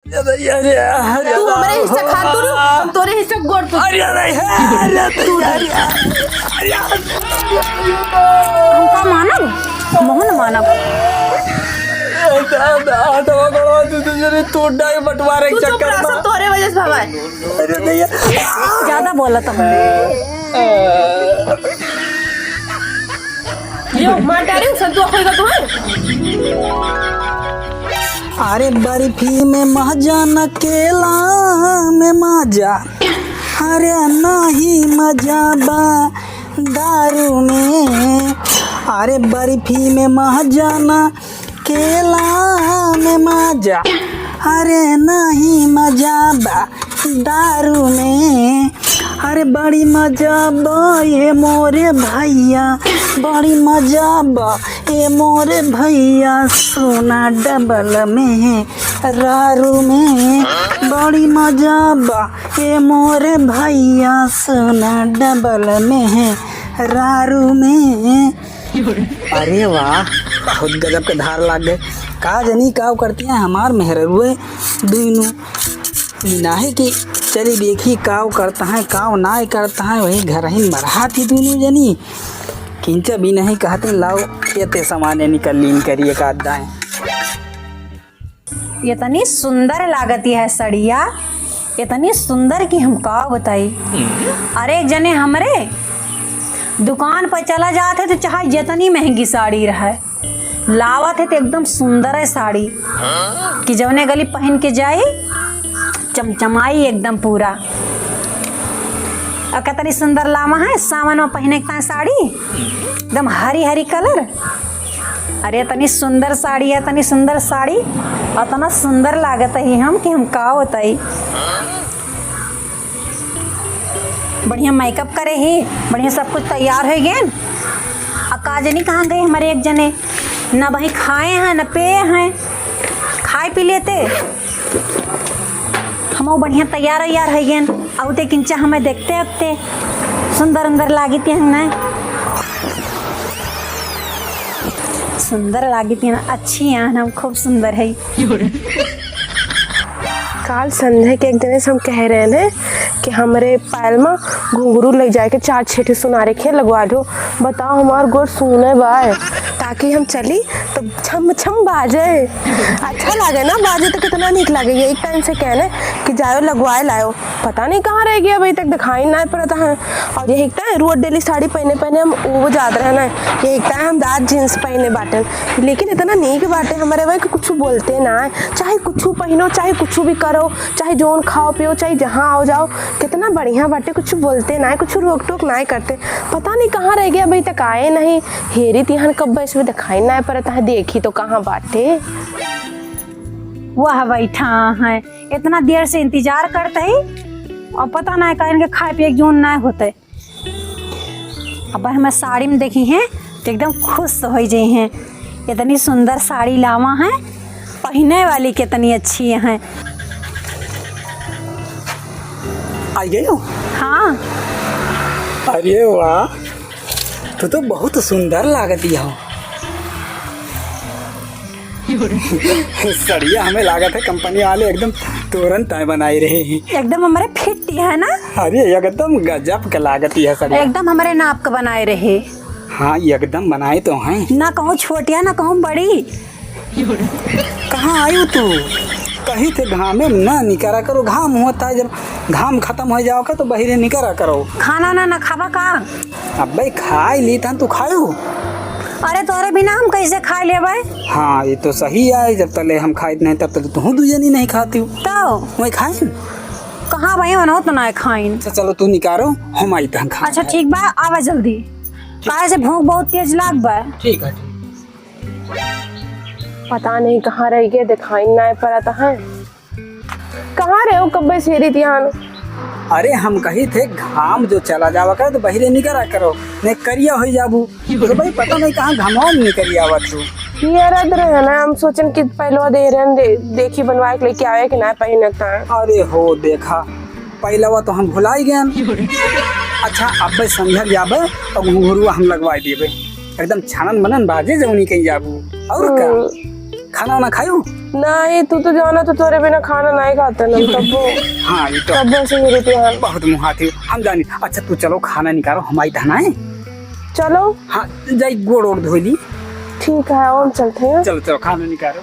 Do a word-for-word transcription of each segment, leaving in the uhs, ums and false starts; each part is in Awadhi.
अरे, अरे, अरे, तू हमरे हिस्सा खात तू, हम तोरे हिस्सा गोड़ तू। अरे, अरे, अरे, अरे, अरे, अरे, अरे, हमका मानब? मोहन मानब। अरे, अरे, अरे, तू, तू, तू, तू डाई बंटवारे के तू चुप चक्कर रह, में। सब तोरे वजह से भवा है। अरे, भैया। ज्यादा बोला तो हमने। यो, मार डारे, संतुआ खोएगा तुम्हें। अरे बर्फी में मजा न केला में मजा, अरे नाही मजा बा दारू में। अरे बर्फी में मजा न केला में मजा, अरे नाही मजा बा दारू में। अरे बड़ी मजा बा ये मोरे भैया, बड़ी मजा बा ये मोरे भैया, सोना डबल में रारू में। बड़ी मजा बा ये मोरे भैया, सोना डबल में रारू में। अरे वाह, बहुत गजब के धार लाग गए। का जनी काव करती हैं हमार मेहररुए दुइनू। ई नाहीं कि चली देखी काव करता है, काव नाय करता है, वही घर ही मरहा थी दुइनू जनी। किंचा भी नहीं कहते, लाओ खेते समाने निकल लीन करिए का दाएं। इतनी सुंदर लागत है सड़िया, इतनी सुंदर कि हम का बताई। अरे एक जने हमरे दुकान पर चला जात है तो चाहे जितनी महंगी साड़ी रहे, लावत है तो एकदम सुंदर है साड़ी कि जौने गली पहन के जाई, चमचमाई एकदम पूरा। और कितनी सुंदर लावा है सावन में पहने का साड़ी, एकदम हरी हरी कलर। अरे, इतनी सुंदर साड़ी है, इतनी सुंदर साड़ी, इतना सुंदर लागत ही हम कि हम का बताई। बढ़िया मेकअप करे ही, बढ़िया सब कुछ तैयार होइ गए। आ का जनी कहाँ गए हमरे एक जने, न वही खाए हैं न पिए हैं, खाए पी लेते। हमहू बढ़िया तैयार वैयार होइ गए, अउते किंचा हमें देखते अबते सुंदर उंदर लागित हैं ना, सुंदर लागित हैं ना, अच्छी हैं ना, खूब सुंदर है। काल संध्या के एक जने से हम कह रहे हैं कि हमरे पायल में घुंघरू लग जाए के चार छह ठे सुनारे के लगवा दो। बताओ, हमार गोड़ सूने बाय, ताकि हम चली तो छम छम बाजे। अच्छा लागे ना बाजे तो, कितना नीक लागे। यही टाइम से कहने कि जायो लगवाए लायो, पता नहीं कहाँ रह गया, अभी तक दिखाई ना पड़ता है। और यही तो रोज डेली साड़ी पहने पहने हम वो जात रहे ना, यही तो हम रात जींस पहने बाटन, लेकिन इतना नीक बाटे हमारे भाई कि कुछ बोलते ना है, चाहे कुछ पहनो चाहे कुछ भी करो, चाहे जोन खाओ पियो चाहे जहाँ आओ जाओ, कितना बढ़िया बाटे, कुछ बोलते ना है, कुछ रोक टोक ना करते। पता नहीं कहाँ रह गया, अभी तक आए नहीं। हेरी तिहान कब इसमें दिखाई ना पड़ता है, देखी तो कहाँ बाटे। वह बैठा है, इतना देर से इंतजार करते ही, और पता ना है का इनके खाए पिए के जोन ना होते। अब हमें साड़ी में देखी हैं तो एकदम खुश हो जाई हैं। इतनी सुंदर साड़ी लावा हैं, पहने वाली कितनी अच्छी हैं। आ गयो? हाँ। अरे वाह, तू तो बहुत सुंदर लागत हो। सड़िया हमें लागत है कंपनी वाले एकदम तुरंत आए बनाए रहे हैं। एकदम हमारे फिट है ना? अरे एकदम गजब के लागत है सड़िया। एकदम हमारे नाप का बनाए रहे। हाँ, एकदम बनाए तो हैं। ना कहूँ छोटिया ना कहूँ बड़ी। कहाँ आयु तू? कही थे घामे ना निकरा करो, घाम होता है, जब घाम खत्म हो जाओ का तो बहिरे निकरा करो। खाना ना ना खाबा का? अबे खाई ली तन तू खायू। अरे तोरे बिना हम कैसे खाए लेबे? हाँ, ये तो सही है, जब तले हम खाइत नहीं तब तले तू दू जनी नहीं खाती हो। तो? वही खाई। कहाँ भाई, मनो तो ना खाइन। अच्छा चलो तू निकारो, हम आई तन खा। अच्छा ठीक बा, आवा जल्दी। काहे से भूख बहुत तेज लाग बा। ठीक है, ठीक। पता नहीं कहाँ रह गए, दिखाई ना पड़ता है। कहाँ रहे हो कब्बे से रीतियान? अरे हम कही थे घाम जो चला जावा करे तो बहिरे निकरा करो, नहीं करिया हो जाबू। तो भाई पता नहीं कहाँ घामवा में निकरी आवत तू। ये रद रहे ना, हम सोचन कि पहलवा दे रहे हैं, दे, देखी बनवा के लेके आवे कि ना पहनता है। अरे हो देखा, पहलवा तो हम भुलाई गए। अच्छा अब संझा जाबे और घुंघरुआ हम लगवाई देबे, एकदम छानन मनन बाजे जौनी कहीं जाबू। और का? हम्म। खाना वाना खायो? नहीं, तू तो जाना तो तोरे बिना खाना नहीं खाते ना, तब वो हाँ, ये तो तब वो से मेरे पे हाल। बहुत मुहाती हो, हम जानी। अच्छा, तू चलो खाना निकालो, हम आई धनाए। चलो। हाँ, जाई गोड़ ओड़ धोई ली। ठीक है, हम चलते हैं। चलो, चलो, खाना निकालो।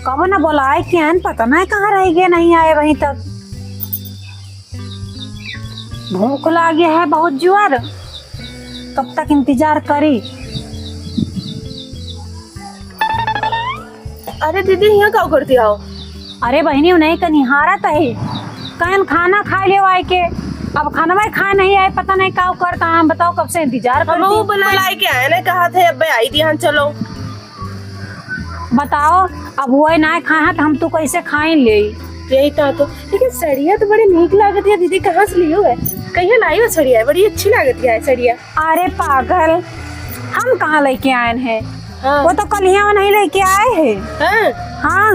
कब ना बोलाए के हन, पता नहीं कहाँ रह गए, नहीं आए वहीं तक। भूख लागे है बहुत जोर, कब तक इंतजार करी? अरे दीदी, यहाँ का करती हो? अरे बहिनी, उन्हीं का निहारत है, कहन खाना खाए ले आए के, अब खाना खाए नहीं आए, पता नहीं का करता है। हम बताओ, कब से इंतजार हम करती वो हूँ। बना लाए के आए ना, कहा थे अब आई दी, हाँ चलो। बताओ, अब वो ना खाए हैं तो हम तो कैसे खाए ले? यही तो, तो लेकिन सड़िया तो बड़ी नीक लागत है दीदी, कहाँ से लियो है? कहिया लाई हो सड़िया? बड़ी अच्छी लागत है सड़िया। अरे पागल, हम कहाँ लेके आए हैं? हाँ। वो तो कल यहाँ नहीं लेके आए हैं। हाँ। हाँ,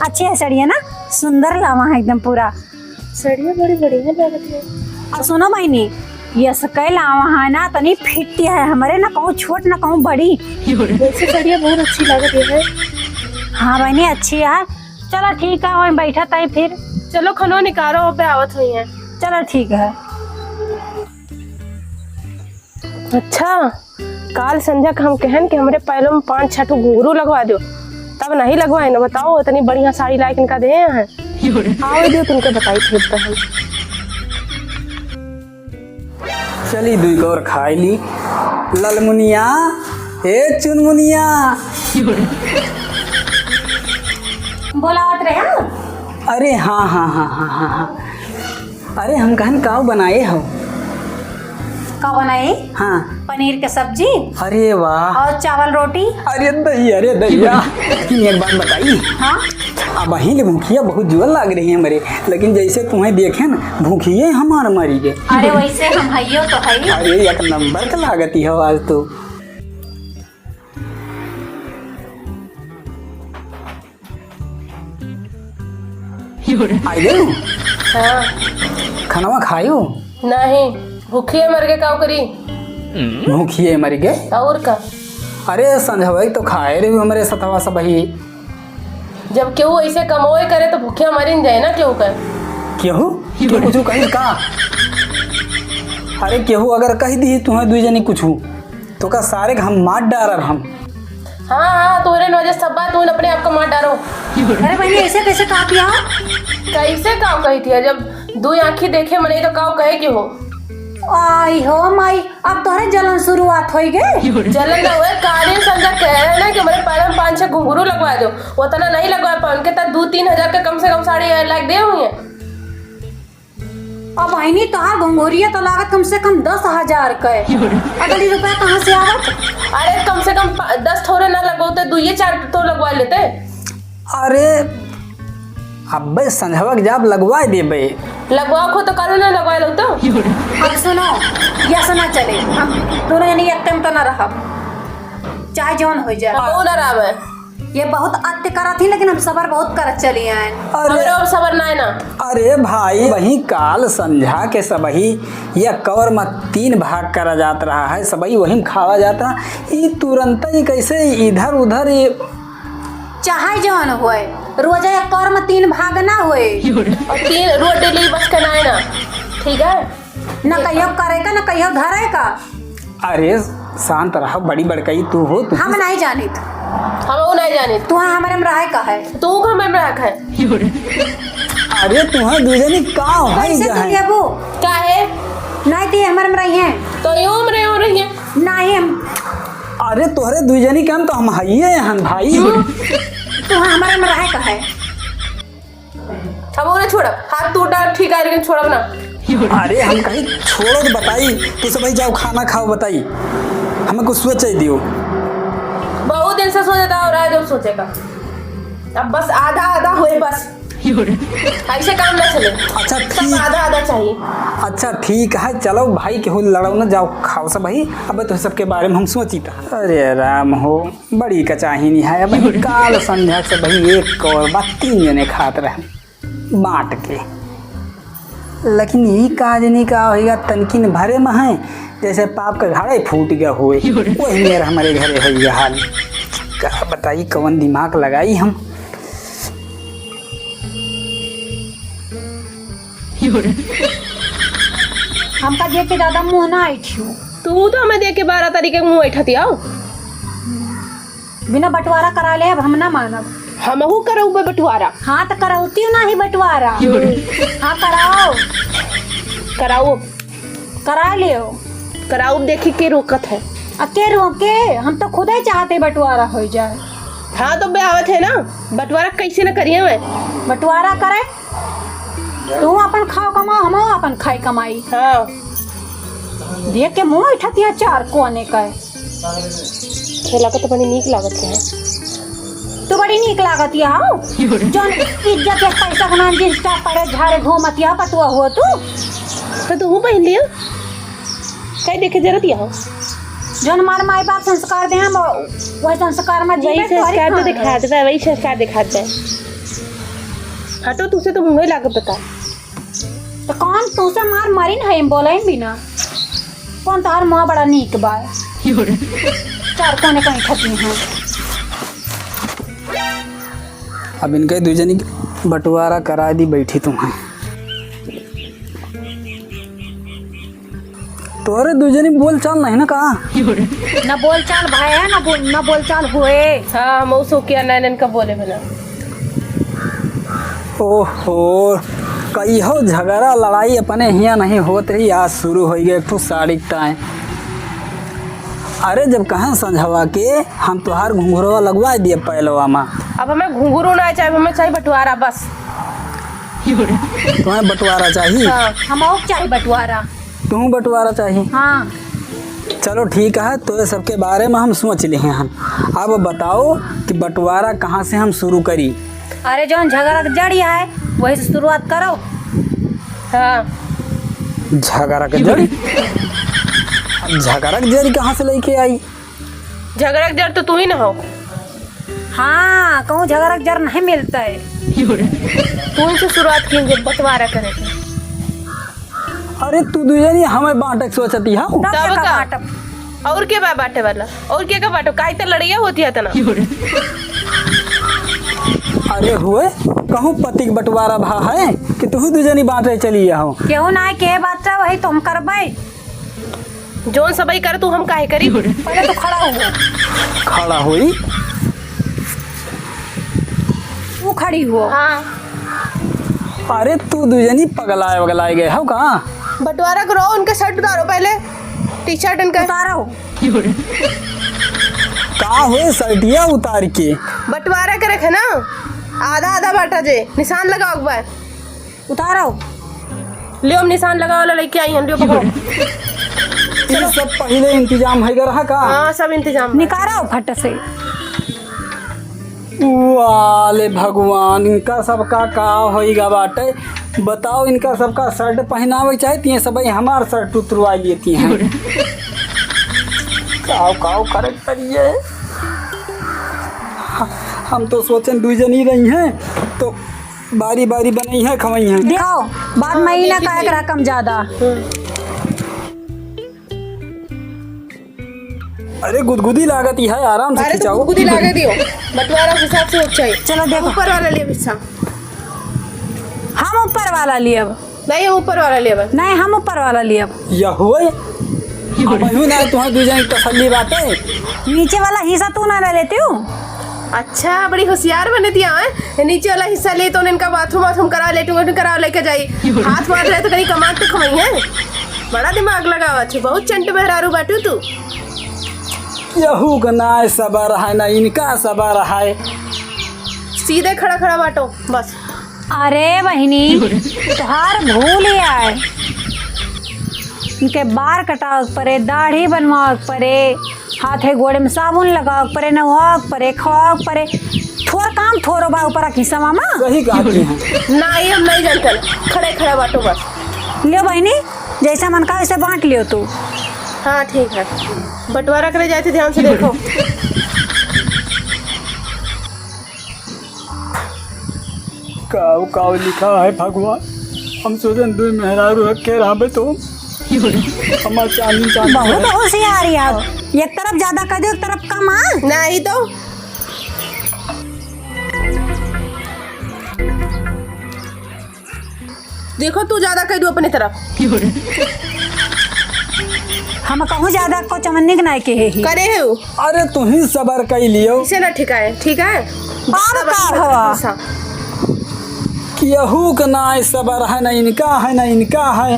अच्छी है सड़िया ना, सुंदर लावा है एकदम पूरा। सड़िया बड़ी बढ़िया लागत है। और सुनो बहिनी, ये सकै लावा है ना, तनी फिट है हमरे, ना कहूँ छोट ना कहूँ बड़ी। वैसे सड़िया बहुत अच्छी लागत है। हाँ बहिनी, अच्छी है। चलो ठीक है, वहीं बैठा ताई फिर। चलो खनो निकालो, पे आवत हुई है। चलो ठीक है। अच्छा, काल संझा का हम कहन कि हमरे पैरों में पाँच छह ठो घुंघरू लगवा दो, तब नहीं लगवाए ना। बताओ, इतनी बढ़िया साड़ी लायक इनका दे हैं। आवे दो, तुमको बताई फिर तो हम। चली दुई गौर खाई ली। ललमुनिया, ए चुनमुनिया। बोलावत रहे हम। अरे हाँ, हाँ, हाँ। अरे हम कहन काव बनाए हो? का बनाई? हाँ। पनीर के सब्जी। अरे वाह। और चावल रोटी। अरे दही, अरे दहिया। लेकिन एक बात बताई। हाँ। अब वहीं ले भूखिया बहुत जुअल लाग रही है हमरे, लेकिन जैसे तुम्हें देखे ना, भूखिए हमार मरी गए। अरे वैसे हम हइयो तो हई। अरे एक नंबर का लागती हो आज तो। आई गयो? हाँ। खानवा खायो? नहीं, भूखिए मर के काव करी। भूखिए मर गए? और का? अरे संझवई तो खाए रही हमरे सतवा सबही। जब केहू ऐसे कमोए करे तो भूखिया मरिन जाए ना केहू का। केहू? केहू कुछ कही का? अरे केहू अगर कह दी तुम्हें दुई जनी कुछ, तो का सारे के हम मार डारब हम। हाँ, हाँ, तोरे वजह सब बात, तू अपने आप को मार डारो। अरे बहिनी, ऐसे कैसे कहा दिया? कैसे काव कही थी? जब दो आँखी देखे मने तो काव कहे के हो? आई हो माई, अब तोहरे जलन शुरुआत होई गे। जलन ना हुए, काले संझा कह रहे ना कि हमरे पैर में पाँच छह घुंघरू लगवा दो, उतना नहीं लगवा पाए, उनके तक दो तीन हजार का कम से कम साड़ी लाग दे हुई है। अब बहिनी, तोहार घुंघुरिया तो लागत कम से कम दस हजार के। अगली रुपया कहाँ से आवत? अरे, कम से कम पा-, दस थोड़े ना लगौते, दुइये चार तो लगवा लेते। अरे, अब्बे संझवा के जाब लगवा देबे। लगवा खो तो कल ना लगवा लो तो। अब सुनो, यस ना चले, हम दोनों जनी एक टाइम तो ना रहब, चाहे जौन हो जाए। हम ना रहबे। ये बहुत अत्य करत ही, लेकिन हम सबर बहुत करत चली आए। अरे, हमरो अब सबर ना है ना। अरे भाई, वही काल संझा के सबही ये कौर में तीन भाग करा जात रहा है, सबही वही में खावा जात रहा। ई तुरंत ही कैसे इधर उधर ये चाहे जौन होए, रोजा एक कौर में तीन भाग ना होए। और तीन रोज डेली बस के ना है ना, ठीक है? ना कहियो करे का, ना कहियो धरे का। अरे शांत रहो, बड़ी बड़कई तू हो, तू हम नहीं जानित। हम वो नहीं जानित। तू हमरे में रहे का है? तू का हमरे में रहे का है? अरे तुम्हें दुई जनी का है कैसे जा तू है? लेबू? का है? नहीं ती हमरे में रही है। तो यूं में रही, यूं रही है। नहीं हम अरे तोहरे दुई जनी के हम तो हम हइये हन भाई। हम्म। तू हमरे में रहे का है? हम उन्हें छोड़ब, हाथ टूटा ठीक है, लेकिन छोड़ब ना। अरे हम कहीं छोड़ो तो बताई, तू सब भाई जाओ खाना खाओ बताई, हमें कुछ सोचे दियो। बहुत दिन से सोचे था और आज अब सोचेगा, अब बस आधा आधा होए बस। ऐसे काम ना चले, अच्छा सब ठीक, आधा आधा चाहिए। अच्छा ठीक है, चलो भाई केहू लड़ो ना, जाओ खाओ सब भाई, अब तो सबके बारे में हम सोची था। अरे राम हो, बड़ी कचाहिनी है, अब काल संझा से भाई एक कौर बा तीन जने खात रहे बांट के। लेकिन ई का जनी का होइगा, तनकिन भरे में है, जैसे पाप का घड़ा ही फूट गया होए। वही मेर हमरे घरे है ये हाल। का बताई, कवन दिमाग लगाई हम। हमका देख के ज्यादा मुँह ना ऐठियो। तू तो हमें देख के बारह तारीख के मुँह ऐठती आओ। बिना बंटवारा करा ले, अब हम ना मानब। हमहू करउबे बंटवारा। हाँ, तो करउती ना ही बंटवारा। हाँ, कराओ। कराओ। करा लियो। कराओ, देखी के रोकत है। आ, के रोके? हम तो खुदे चाहते बंटवारा हो जाए। हाँ, तो बे आवत है ना, बंटवारा कैसे न करिए मैं? बंटवारा करे, तू अपन खाओ कमाओ, हम अपन खाई कमाई। हाँ। देख के मुँह उठतिया चार कोने का। खेला के तो बड़ी नीक लागत है। तू बड़ी नीक लागत है, हाँ? जौन इज्जत या पैसा के नाम जींस टॉप पहरे झाड़े घूमत है, पटुआ हुआ तू? तो तू पहन लियो। कई देखे जरूरत है, हाँ? जौन हमारे माई बाप संस्कार दे हैं, वो, वही संस्कार में वही जीवे, तोहरी संस्कार तो खान दिखात है। बा, वही संस्कार दिखात बा। हटो, तुसे तो मुँहे लागत बता। तो कौन तुसे मार मारी न है, बोले भी ना। कौन तोहार मुँह बड़ा नीक बा। चार कोने कहीं ठकी हैं। अब इनके दू जनी बंटवारा करा दी, बैठी तुम हैं। तोहरे दू जनी बोल चाल नहीं ना का? ना बोल चाल भय है, ना बोल, ना बोल चाल हुए। हाँ, हम उसो किया नैनन का बोले बना। ओहो, कहियो झगड़ा लड़ाई अपने हियाँ नहीं होत रही, आज शुरू होइ गए एक ठो साड़ी के टाइम। अरे, जब कहें संझवा के हम तोहार घुंघुरवा लगवा दिए पैलवा मा। अब हमें घुंघरू ना चाहे, हमें चाहे बंटवारा बस। तुम्हें बंटवारा चाहिए? हाँ। हमहू के चाही बंटवारा। तुहूँ बंटवारा चाही? हाँ। चलो ठीक है, तो ये सबके बारे में हम सोच लिए हैं। अब बताओ कि बंटवारा कहाँ से हम शुरू करी? अरे, जौन झगड़ा के जड़ी है, वही से शुरुआत करो। हाँ। झगड़ा के जड़ी? अब झगड़ा के जड़ी कहाँ से लेके आई? झगड़ा के जड़ तो तू ही ना हो। हाँ, कहूँ झगड़ा के जड़ नहीं मिलता है। तू ही से शुरुआत की जब बंटवारा करे के। अरे, तू दू जनी हमें बांटे के सोचती है? तब तब का? का बांटब? और के बा बांटे वाला? और के का बांटो? काहे त लड़ाइया होती है तना? अरे हुए, कहूँ पति के बंटवारा भा है कि तू दू जनी बांटे चली आओ? केहू ना के बात है, वही तो हम करबे। जौन सबई कर तू हम काहे करी? पहले तो खड़ा हुआ। खड़ा हुई? तू खड़ी हुआ। हाँ। अरे तू दू जनी पगलाए वगलाए गए हो का? बंटवारा करो, उनके शर्ट उतारो पहले, टी शर्ट उनका उतारो। का हो शर्टिया उतार के? बंटवारा करे है ना, आधा आधा बांटा जे, निशान लगाओ एक बार। उतारो। लियो, हम निशान लगावे ला लेके आई हन, लियो, पकड़ो। ई सब पहिले इंतजाम है रहा का? हाँ, सब इंतजाम है। निकारो फट से। वाले भगवान, इनका सबका का होइगा बाटे? बताओ, इनका सबका शर्ट पहनावे चाहती हैं, सब हमार शर्ट उतरवा लेती हैं। काव काव करे करिए। हम तो सोचें दू जनी रही हैं, तो बारी बारी बनई है, खवई है। दिखाओ, बाद में ही ना काहे के रकम ज्यादा। अरे गुदगुदी लागत ही है, आराम से अरे तो खिंचाओ। गुदगुदी लागे दियो, बंटवारा हिसाब से होना चाहिए। चलो देखो। ऊपर वाला लिए हिस्सा। हम ऊपर वाला लिए अब। नहीं, हम ऊपर वाला लिए अब। नहीं, हम ऊपर वाला लिए अब। यह हुए? अब यूं ना तुम्हें दू जन की तसल्ली बाटे। नीचे वाला हिस्सा तू ना ले लेती हूँ। अच्छा, बड़ी होशियार बने दिया है। नीचे वाला हिस्सा ले तो इनका बाथरूम वाथरूम करा, लेटरिन वेटरिन करा, लेके जाई। हाथ मार रहे तो कहीं कमांड तो खवाई है। बड़ा दिमाग लगावा छे, बहुत चंट मेहरारू बाटू तू। यहू का ना सबर है, ना इनका सबर है। सीधे खड़ा खड़ा बाटो बस। अरे बहिनी, तोहार भूल ही आए। इनके बार कटावे के परे, दाढ़ी बनवावे के परे, हाथे गोड़े में साबुन लगावे के परे, नहवावे के परे, खवावे के परे। थोर काम थोरो बा ऊपर की समा मा। सही कहती हैं। नहीं, हम नहीं जानते। खड़े खड़ा बाटो बस। लियो बहिनी, जैसा मन का वैसे बांट लियो तू। हाँ ठीक है, बंटवारा करे जाए थे, ध्यान से देखो। काव काव लिखा है भगवान, हम सोचन दुइ मेहरारू रखे रहबे तो हमार चांदी चांदी बहुत है। होशियार यार, एक तरफ ज्यादा कह दो, एक तरफ कम, हाँ? नहीं तो। देखो, तू ज्यादा कह दू अपने तरफ। हम कहूँ ज्यादा को चमन्नी के नाय के है ही। करे है उ। अरे, तू ही सबर कई लियो। इसे ना ठिकाए, ठीक है? अब का हवा? केहू के नाय सबर है, ना इनका है, ना इनका है।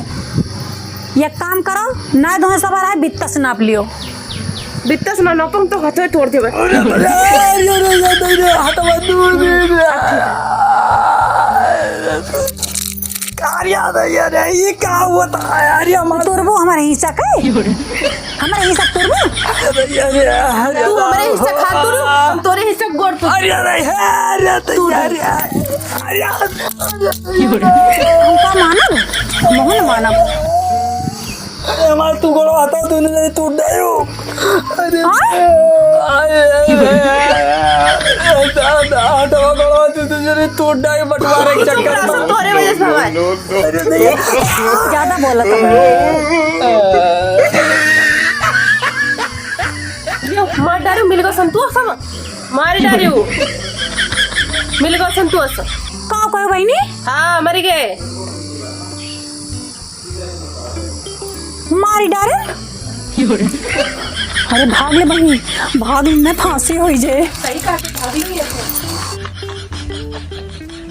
एक काम करो, ना दोहे सबर है, बित्तस नाप लियो। बित्तस ना नापम तो हथवे तोड़ देबे। अरे, अरे, अरे, अरे, अरे, अरे, हटवा दूर दे दे। कार्या दैया रे, ये का होता है यार, ये हमार तोरबो हमारे हिस्सा के? हमारे हिस्सा तोरबो? अरे, अरे, अरे, तू हमारे हिस्सा खा तोरू, हम तोरे हिस्सा गोड़ तोरू। अरे, अरे, अरे, अरे, अरे, अरे, अरे, हम का मानब? मोहन मानब। अरे हमार तू गोड़वा हटाओ, तूने नहीं टूट जायो। अरे, हाँ? अरे, अरे, अरे, हटाओ गोड़वा, तू, तू जरे टूट जाए बंटवारे के चुप चक्कर रह, सब में। तोरे वजह से भवा है। अरे नहीं। ज्यादा बोला था। यो, मार डारे मिल गो संतोष सब। मार डारे। मिल गो संतोष। का कहो बहिनी? हाँ, मर गए। मारी डारे। अरे भाग ले बहिनी, भाग ले, मैं फांसी होई जे। सही कहा, भाग ले।